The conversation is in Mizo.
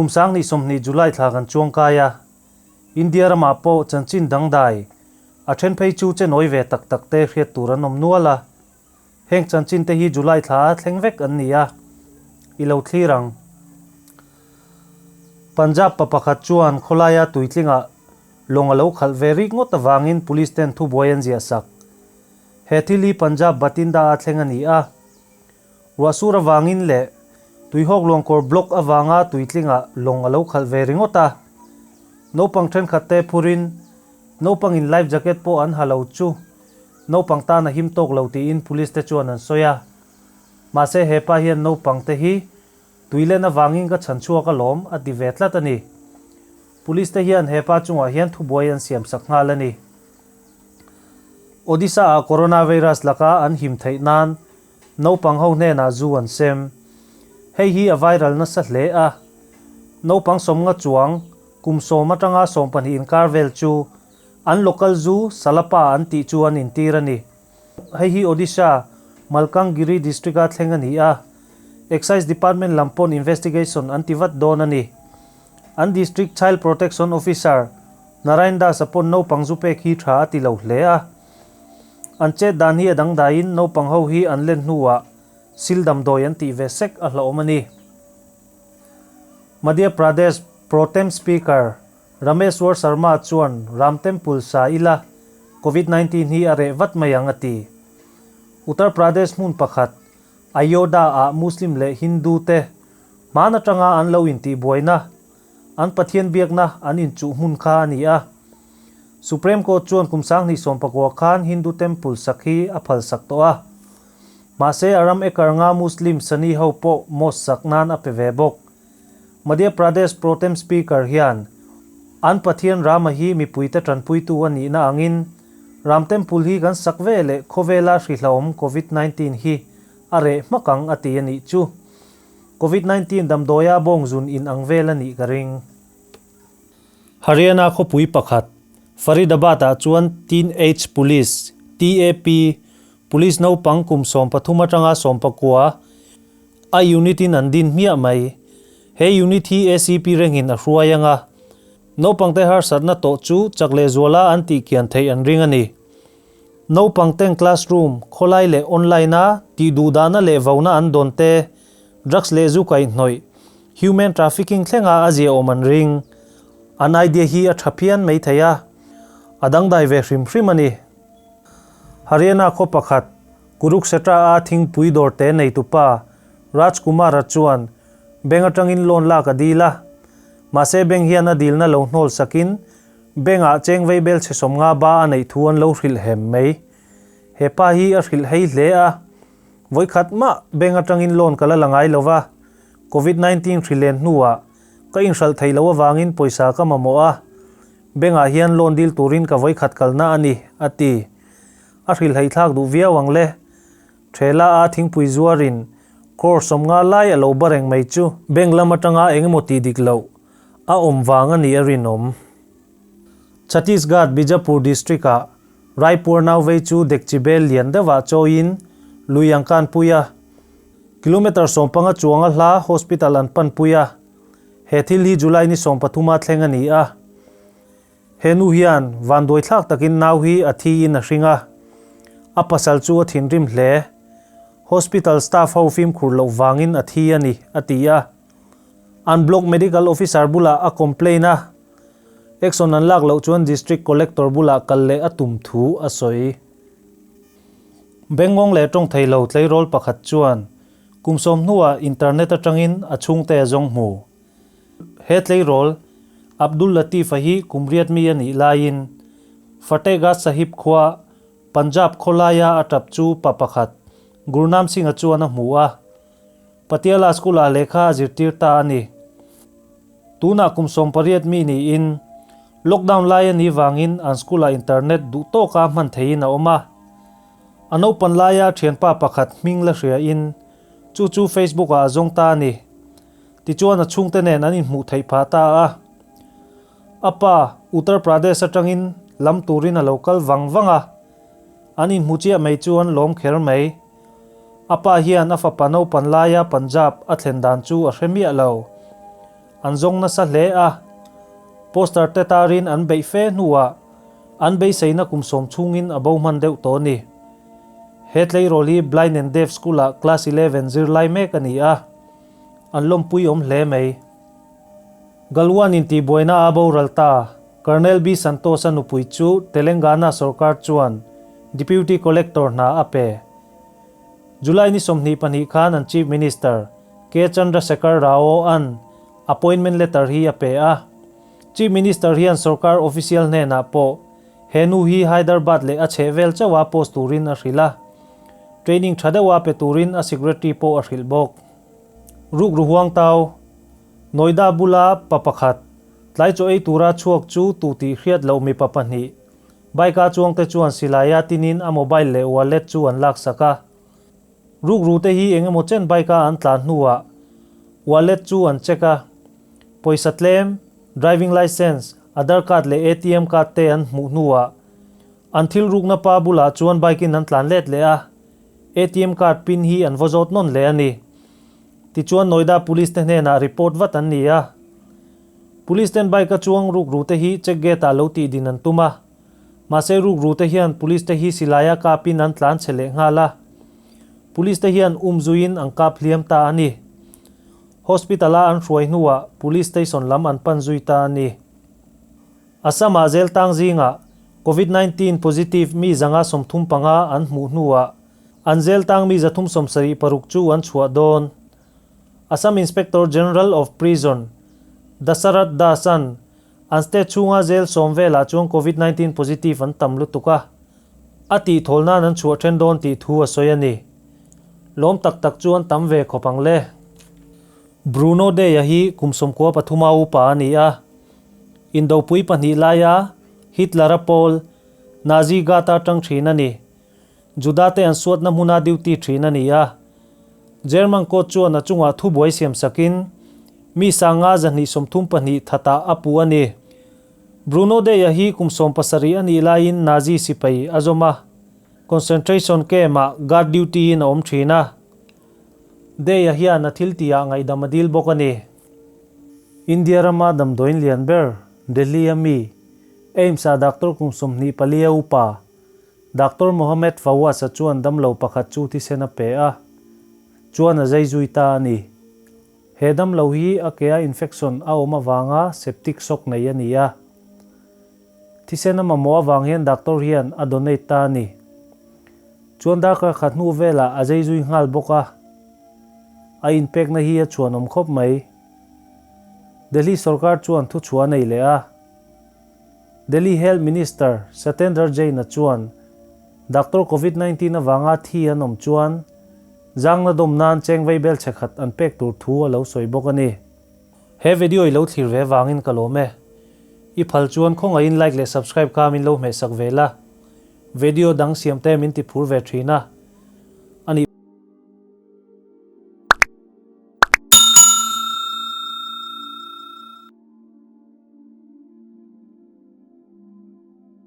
Kum 2020 July thla kan chuang kai a, India ramah pawh chanchin dangdai a then phei chu che nawi ve tak tak te hriat tur an awm nual a. Heng chanchin te hi July thla a thleng vek an ni a, i lo thlir ang. Punjab pa pakhat chuan khawlaia tuitlingah lawng a lo khalh ve rik ngawt avangin police ten thubuai an ziah sak. He thil hi Punjab Bathinda a thleng a ni a. Ruahsur avangin leh tuihawk luangkawr block avanga tuitlingah lawng a lo khalh ve ringawt a. Naupang thenkhat te phurin naupangin life jacket pawh an ha lo chu naupang tan a him tawk lo tiin police te chuan an sawi a. Mahse hepa hian naupang te hi tuilen avangin ka chhan chhuak alawm a ti ve tlat a ni. Police te hian hepa chungah hian thubuai an siamsak nghal a ni. Odisha-ah coronavirus laka an him theih nan naupang ho hnenah zu an sem. Hei hi a viral nasa hle a. Naupang sawmnga chuang kum sawm atanga 12 inkar vel chu an local zu Salapa an tih chu an intir a ni. Hei hi Odisha, Malkangiri district-a thleng a ni a. Excise Department lam pawn investigation an ti vat dawn a ni. An District Child Protection Officer, Narayan Das-a pawn naupang zu pek hi tha a ti lo hle a. An chet dan hi a dangdaiin naupang ho hi an len hnuah sil damdawi an tih ve sek a hlauhawm a ni. Madhya Pradesh Pro Tem Speaker, Rameshwar Sharma chuan Ram Temple sa ila Covid 19 hi a reh vat mai ang a ti. Uttar Pradesh hmun pakhat, Ayodhya-ah Muslim leh Hindu te hman atanga an lo intihbuaina, an Pathian biakna an inchuh hmun kha a ni a. Supreme Court chuan kum 2019 khan Hindu temple sak hi a phalsak tawh a. Mahse a ram acre nga Muslim Sunni ho pawh mosque sak nan a pe ve bawk. Madhya Pradesh Pro Tem Speaker hian an Pathian Rama hi mipuite tanpuitu a nihna angin Ram Temple hi kan sak ve leh khawvela hrihlawm Covid 19 hi a reh hmak ang a ti a nih chu. Covid 19 damdawia bawngzun in ang vel a nih ka ring. Haryana khawpui pakhat, Faridabad-ah chuan Teenage Police, TAP, Police naupang kum 13 atanga 19, A unit in an din hmiah mai. He unit hi ACP rengin a hruai anga, naupangte harsatna tawh chu chak leh zuala an tih kian theih an ring a ni. Naupangten classroom, khawlai leh online a tih duhdahna leh vauna an dawn te, drugs leh zu kaihhnawih, human trafficking thlenga a ziaawm an ring. An idea hi a tha phian mai thei a, a dangdai ve hrim hrim a ni. Haryana khaw pakhat Kurukshetra-a thingpui dawrte neitupa Raj Kumar-a chuan bank atangin loan lak a dil a. Mahse bank hian a dilna lo hnawl sakin bank-ah cheng veibel chhe 50 ba a neih thu an lo hrilh hem mai. He pa hi a hrilh hei hle a, Vawikhat mah bank atangin loan ka la la ngai lo va, Covid 19 hrilen hnuah ka inhralh thei lo avangin pawisa ka mamawh a, bank-ah hian loan dil turin ka vawikhat kalna a ni, a ti. A hrilhhei thlak duh viau ang le. Thela a thingpui zuarin crore 50 lai a lo ba reng mai chu bank lam atanga eng emaw tih dik loh a awm vang a nih a rinawm. Chhattisgarh Bijapur district-ah Raipur nauvei chu dekchi bel lian deuhah chawiin lui an kanpui a, kilometre 15 chuanga hla hospital an panpui a, he thil hi July ni 13 a thleng a ni a. He nu hian vanduai thlak takin nau hi a thi in a hring a, a pasal chu a thinrim hle. Hospital staff ho fimkhur loh vangin a thi a ni, a ti a. An block medical officer bulah a complain a, action an lak loh chuan district collector bulah kal leh a tum thu a sawi. Bengngawng leh tawng thei lo tleirawl pakhat chuan kum 10 hnuah internet atangin a chhungte a zawng hmu. He tleirawl, Abdul Latif-a hi kum riat mi a nih laiin Fatehgarh Sahib khua, Punjab khawlaia a tap chu pa pakhat, Gurnam Singh-a chuan a hmu a. Patiala School-ah lehkha a zirtir ta a ni. Tunah kum 18 mi niin, lockdown lai a nih vangin an school-ah internet duh tawka hman theihin a awm a. A naupan laia thianpa pakhat hming la hriain chu chu Facebook-ah a zawng ta a ni. Tichuan a chhungte nen an inhmuh theih phah ta a. A pa, Uttar Pradesh atangin lam turin a lo kal vang vang a. An inhmu chiah mai chu an lawm kher mai. A pa hian a fapa naupan laia Punjab a thlen dan chu a hre miah lo. An zawng nasa hle a, poster te tarin an beih fe hnuah an beiseina kum sawm chhungin a bo hman deuh tawh a ni. He tleirawl hi Blind and Deaf School-ah Class 11 zirlai mek a ni a, an lawmpui awm hle mai. Galwan intihbuaina a boral ta, Colonel B Santosh-a nupui chu Telangana sorkar chuan Deputy Collector hna a pe. July ni 22 khan an Chief Minister K Chandrasekhar Rao-a'n appointment letter hi a pe a. Chief Minister hian sorkar official hnenah pawh he nu hi Hyderabad leh a chhehvel chauha post turin a hrilh a. Training tha deuha pe turin a secretary pawh a hrilh bawk. Rukru huangtau, Noida bula pa pakhat, tlai chaw ei tura chhuak chu tu tih hriat loh mipa pahnih, bike-a chuangte chuan silaia tinin a mobile leh wallet chu an laksak a. Rukru te hi eng emaw chen bike-a an tlan hnuah wallet chu an check a, pawisa tlem, driving licence, Aadhaar card leh ATM card te an hmuh hnuah an thil rukna pa bulah chuan bike-in an tlan let leh a, ATM card pin hi an vaw zawt nawn leh a ni. Tichuan Noida Police te hnenah report vat an ni a. Police ten bike-a chuang rukru te hi check gate-ah lo tih din an tum a. Mahse rukru te hian police te hi silaia kapin an tlan chhe leh nghal a. Police te hian um zuiin an kap hliam ta a ni. Hospital a an hruai hnuah police station lam an pan zui ta a ni. Assam-ah zel tang zingah Covid 19 positive mi 135 an hmuh hnuah an zel tang mi 376 chu an chhuah dawn. Assam Inspector General of Prison Dasarath Das-a'n An state chhunga zel sawm velah chuan Covid 19 positive an tam lutuk a, a tih thawl nan an chhuah then dawn tih thu a sawi a ni. Lawm tak tak chu an tam ve khawp ang le. Bruno Day-a hi kum 13 a upa a ni a, Indopui pahnih laia Hitler-a pawl Nazi Gata tang thin a ni. Juda te an suatna hmuna duty thin a ni a. German court chuan a chungah thubuai siam sakin mi 534 thatah a puh a ni. Bruno Dey-a hi kum 17 a nih laiin Nazi sipai a zawm a, concentration camp-ah guard duty-in a awm thin a. Dey-a hian a thil tihah ngaihdam a dil bawk a ni. India rama damdawiin lian ber Delhi-a mi AIIMS-ah doctor kum 24 a upa Doctor Mohammed Fawaz-a chuan damlo pakhat chu thisen a pe a, chuan a zai zui ta a ni. He damlo hi a ke-a infection a awm avanga septic shock nei a ni a. Thisen a mamawh avang hian doctor hian a donate ta a ni. Chuan darkar khat hnu velah a zai zui nghal bawk a. A inpekna hi a chhuanawm khawp mai. Delhi sorkar chuan thuchhuah a nei leh a. Delhi Health Minister Satyendra Jain-a chuan doctor Covid 19 avanga thi an awm chuan zangna dawm nan cheng vaibel chhe khat an pek tur thu a lo sawi bawk a ni. He video i lo thlir ve vangin ka lawm e. I phal chuan khawngaihin like leh subscribe kha min lo hmehsak ve la. Video dang siam te min ti phur ve thin a.